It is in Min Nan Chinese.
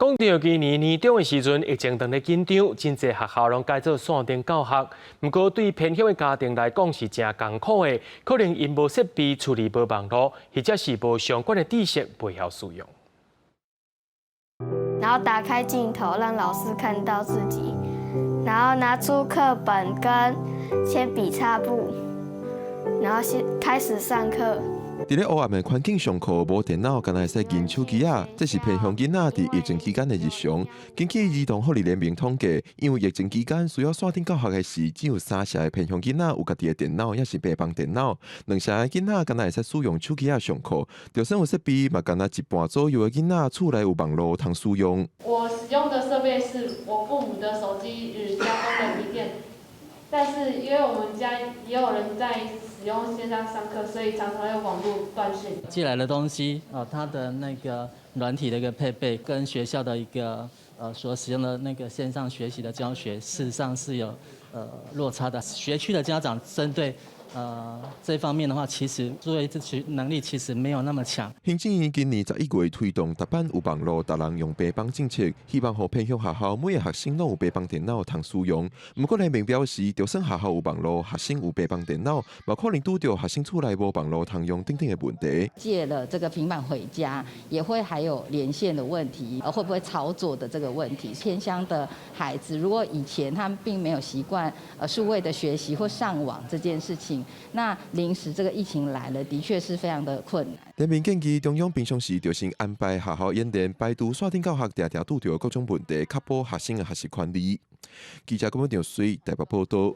講著今年年中的時陣，疫情當咧緊張，真濟學校攏改做線頂教學。毋過對偏鄉的家庭來講是誠艱苦的，可能𪜶無設備、厝裡無網路，或者是無相關的知識，袂曉使用。然後打開鏡頭，讓老師看到自己，然後拿出課本跟鉛筆擦布，然後先開始上課。佇咧黑暗的環境上課，無電腦，干焦會使認手機仔，這是偏鄉囡仔佇疫情期間的日常。根據兒童福利聯盟統計，因為疫情期間需要線頂教學的是，只有三成的偏鄉囡仔有家己的電腦，抑是平板電腦，兩成的囡仔干焦會使使用手機仔上課。就算有設備，嘛干焦一半左右的囡仔厝內有網路通使用。我使用的設備是我父母的手機與家中的筆電，但是因為我們家也有人在使用線上上課，所以常常有網路斷線。寄來的東西啊，它的那個軟體的一個配備，跟學校的一個所使用的那個線上學習的教學，事實上是有落差的。學區的家長針對這方面的話，其實作為這學能力其實沒有那麼強。行政院今年11月推動逐班有網路，逐人用平板政策，希望予偏鄉學校每个學生攏有平板電腦通使用。毋過聯盟表示，就算學校有網路，學生有平板電腦，嘛可能拄著學生厝內無網路通用等等的問題。借了這個平板回家，也會還有連線的問題，會不會操作的這個問題。偏鄉的孩子，如果以前他們並沒有習慣數位的學習或上網這件事情，那臨時這個疫情來了，的確是非常的困難。聯盟建議中央平常時就先安排學校演練，排除線頂教學定定拄著各種問題，確保學生的學習權利。記者郭文長水台北報道。